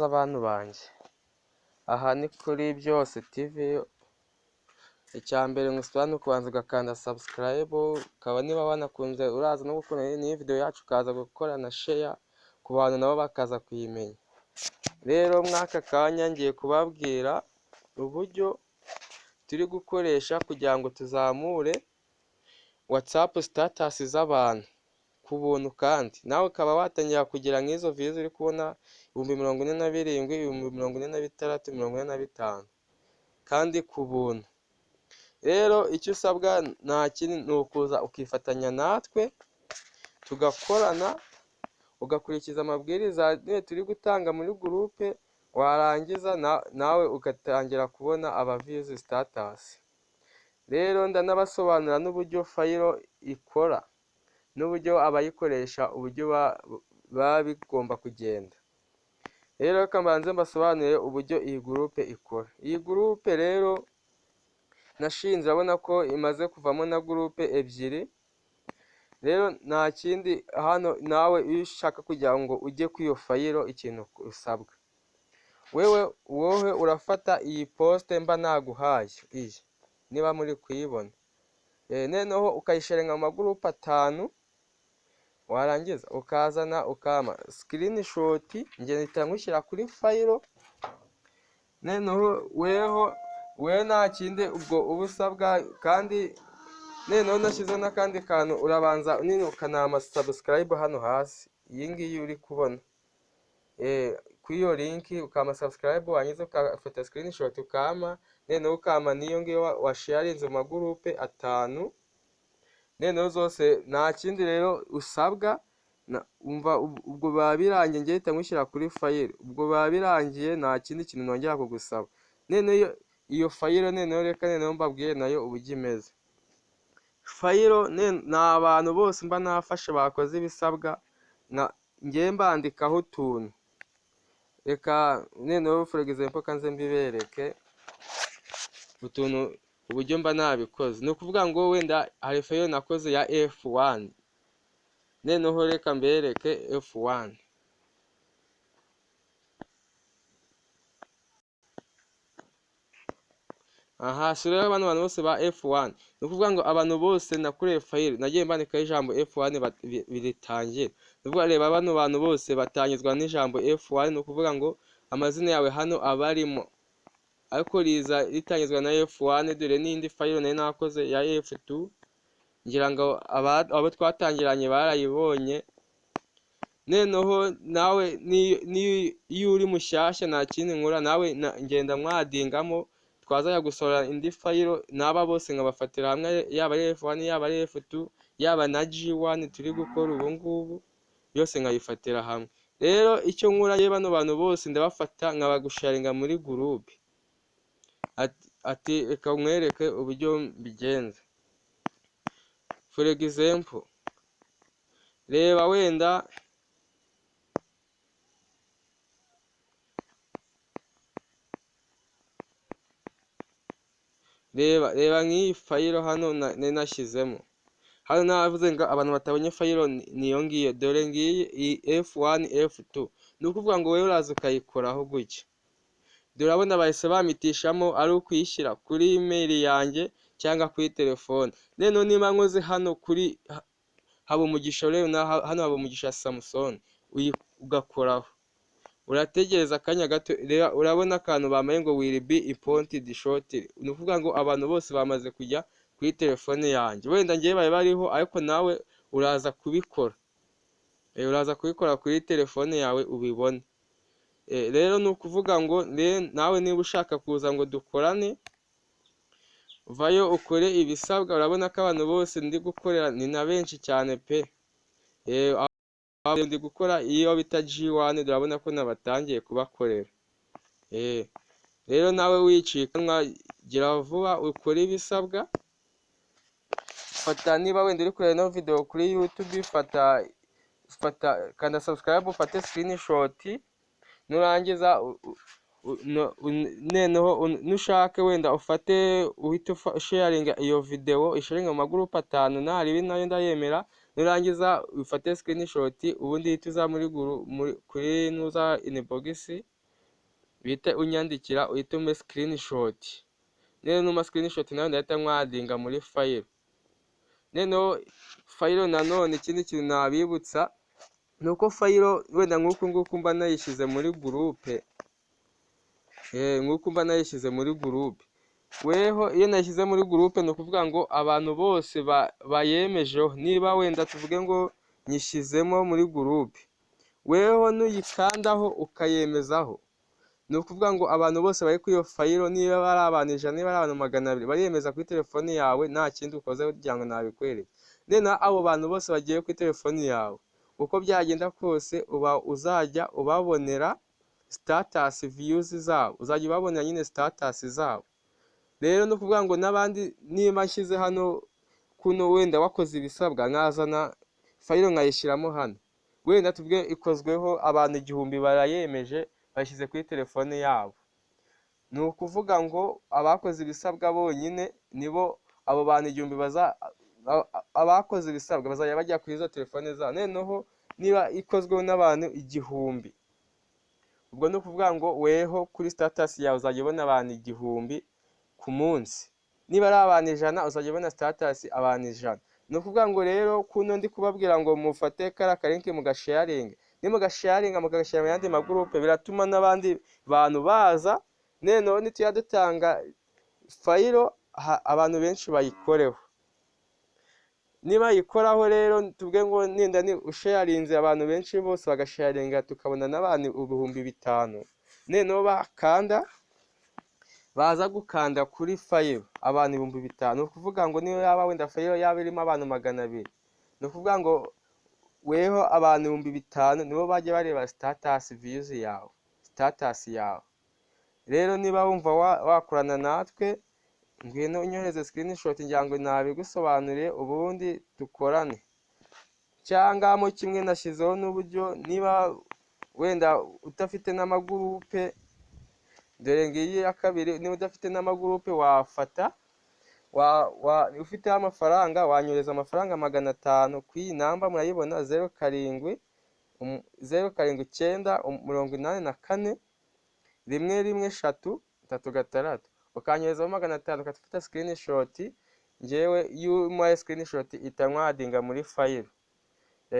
Bantu banjye, aha ni kuri Byose TV. Icya mbere ngusaba ni ukubanza ugakanda subscribe, ukaba niba wanakunze uraza no gukunda n'iyi video yacu, ukaza gukora na share ku bantu nabo bakaza kuyimenya. Rero mw'aka kanya ngiye kubabwira uburyo turi gukoresha kugira ngo tuzamure WhatsApp status z'abantu ku buntu, kandi nawe ukaba watangira kugira nk'izo views uri kubona: 47,000, 46,000, 45, kandi ku buntu. Rero icyo usabwa nta kindi, ni ukuza ukifatanya natwe tugakorana, ugakurikiza amabwiriza turi gutanga muri groupe, warangiza nawe ugatangira kubona aba views status. Rero ndanabasobanurira n'uburyo file ikora n'uburyo abayikoresha, uburyo biba bigomba kugenda. Rero reka mbanze mbasobanurire uburyo iyi groupe ikora. Iyi groupe rero nashinze, urabona ko imaze kuvamo na groupe ebyiri. Rero nta kindi hano, nawe iyo ushaka kugira ngo ujye kuri iyo file, ikintu usabwa wewe, wowe urafata iyi post mba naguhaye iyi, niba muri kuyibona, noneho ukayisharinga mu magurupe atanu, warangiza ukazana ukampa screenshot, njye mpita nkushyira kuri file. Noneho weho wewe nta kindi ubwo uba usabwa. Kandi noneho nashyizeho n'akandi kantu: urabanza nyine ukanama subscribe hano hasi, iyi ngiyi uri kubona kuri iyo link, ukampa subscribe, warangiza ugafata screenshot ukampa, noneho ukampa n'iyo ngiyo washarinze mu magurupe atanu, noneho zose. Nta kindi rero usabwa, umva, ubwo biba birangiye, njye mpita nkushyira kuri file, ubwo biba birangiye, nta kindi kintu nongera kugusaba. Noneho iyo file, noneho reka noneho mbabwire nayo uburyo imeze. File ni abantu bose mba nafashe bakoze ibisabwa, njyewe mbandikaho utuntu. Reka noneho, for example, kanze mbibereke utuntu, uburyo mba nabikoze. Ni ukuvuga ngo wenda hari file nakoze ya F1, noneho reka mbereke F1. Aha si rero, bano bantu bose ba F1, ni ukuvuga ngo abantu bose nakoreye file nagiye mbandikaho ijambo F1 ritangira. Ni ukuvuga, reba bano bantu bose batangizwa n'ijambo F1, ni ukuvuga ngo amazina yawe hano aba arimo, ariko riza ritangizwa na F1. Dore n'indi file nari nakoze ya F2, ngira ngo abo twatangiranye barayibonye. Noneho nawe niyo uri mushyashya, nta kindi nkora, nawe ngenda mwadingamo, twazajya gusohora indi file n'aba bose nkabafatira hamwe, yaba ari F1, yaba ari F2, yaba na G1 turi gukora ubu ngubu, yose nkayifatira hamwe. Rero icyo nkora, bano bantu bose ndabafata nkabagusharinga muri groupe. Ati reka nkwereke uburyo mbigenza. For example, reba wenda reba nk'iyi file hano nari nashyizemo hano, navuze ngo abantu batabonye file niyo ngiyo, dore ngiyi iyi F1 F2. Ni ukuvuga ngo wowe uraza ukayikoraho gutya, dore urabona bahise bamitishamo, ari ukuyishyira kuri email yanjye cyangwa kuri telefone. Noneho niba nkoze hano kuri Habumugisha, rero hano Habumugisha Samusoni, ugakoraho, urategereza akanya gato, urabona akantu bamaye ngo "will be imported shortly". Ni ukuvuga ngo abantu bose bamaze kujya kuri telefone yanjye. Wenda ngewe bari bariho, ariko nawe uraza kubikora, uraza kubikora kuri telefone yawe ubibone. Rero ni ukuvuga ngo nawe niba ushaka kuza ngo dukorane, vayo ukore ibisabwa. Urabona ko abantu bose ndi gukorera ni na benshi cyane pe. Ndi gukora iyo bita G1, urabona ko nabatangiye kubakorera. Rero nawe wicikanwa, gira vuba ukore ibisabwa. Fata, niba wenda uri kureba ino video kuri YouTube, fata kanda subscribe, ufate screenshot, nurangiza noneho nushake wenda ufate uhite usharinga iyo video, isharinga mu magurupe atanu, naribi nayo ndayemera. Nurangiza ufate screenshot, ubundi uhite uza muri kuri nuza inbox. Uhite unyandikira, uhite umpe screenshot. Rero numa screenshot nawe ndahita nkwadinga muri file. Noneho file nanone, ikindi kintu nabibutsa ni uko file wenda nk'uku nguku mba nayishyize muri group, nk'uku mba nayishyize muri group, weho iyo nayishyize muri group ni ukuvuga ngo abantu bose bayemejeho. Niba wenda tuvuge ngo nyishyizemo muri group, weho nuyikandaho ukayemezaho, ni ukuvuga ngo abantu bose bari kuri iyo file, niba ari abantu 100, niba ari abantu 200, bariyemeza kuri telefoni yawe nta kindi ukoze kugira ngo nabikwereke. Noneho abo bantu bose bagiye kuri telefoni yawe, uko byagenda kose uba uzajya ubabonera status views zabo, uzajya ubabonera nyine status zabo. Rero ni ukuvuga ngo n'abandi, niba nshyize hano kuno wenda wakoze ibisabwa, nkazana file nkayishyiramo hano, wenda tuvuge ikozweho abantu 1000 barayemeje, bashyize kuri telefone yabo, ni ukuvuga ngo abakoze ibisabwa bonyine nibo abo bantu 1000 baza, abakoze ibisabwa bazajya bajya kuri izo telefone zabo. Noneho niba ikozweho n'abantu 1000, ubwo ni ukuvuga ngo weho kuri status yawe uzajya ubona abantu 1000 ku munsi. Niba ari abantu 100, uzajya ubona status abantu 100. Ni ukuvuga ngo rero kuno ndi kubabwira ngo mufate kariya kalink mugasharinge, nimugasharinga mukagashyira mu yandi magroupe, biratuma n'abandi bantu baza. Noneho nitujya dutanga file, abantu benshi bayikoreho. Niba yikoraho rero, tuvuge ngo ninda ni usharinze abantu benshi bose bagasharinga, tukabona n'abantu 5000, noneho bakanda, baza gukanda kuri file abantu 5000, ni ukuvuga ngo niyo yaba wenda file yaba irimo abantu 200, ni ukuvuga ngo weho abantu 5000 nibo bajya bareba status views yawe, status yawe. Rero niba wumva wakorana natwe, ngwino unyohereze screenshot, ngira ngo nabigusobanuriye, ubundi dukorane. Cyangwa mo kimwe nashyizeho n'uburyo, niba wenda udafite n'amagroupe, dore ngiyi ya kabiri, niba udafite n'amagroupe wafata ufiteho amafaranga, wanyohereza amafaranga 500 ku iyi namba murayibona, 07 079 84 11 3 3 6, ukanyoherezaho 500, ukafata screenshot. Njyewe iyo umpaye screenshot ihita nkwadinga muri file.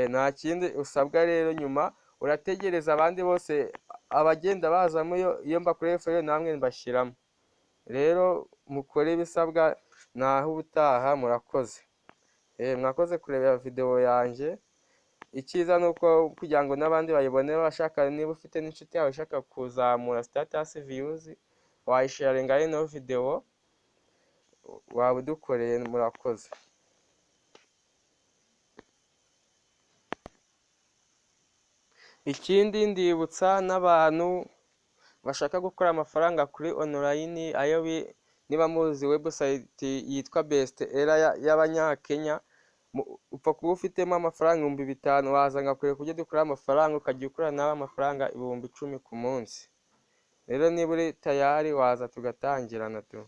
Nta kindi usabwa rero, nyuma urategereza abandi bose abagenda bazamo, iyo mbakoreye file namwe mbashyiramo. Rero mukore ibisabwa, naho ubutaha. Murakoze, mwakoze kureba video yanjye. Icyiza ni uko kugira ngo n'abandi bayibone bashaka, niba ufite n'inshuti yawe ishaka kuzamura status views, wayisharinga ino video, waba udukoreye. Murakoze. Ikindi ndibutsa n'abantu bashaka gukora amafaranga kuri online, ayo niba muzi website yitwa Best Era y'Abanyakenya, upfa kuba ufitemo amafaranga 5000, waza ngakwereka uburyo dukora amafaranga, ukajya ukora nawe amafaranga 10,000 ku munsi. Rero niba uri tayari waza tugatangirana tu.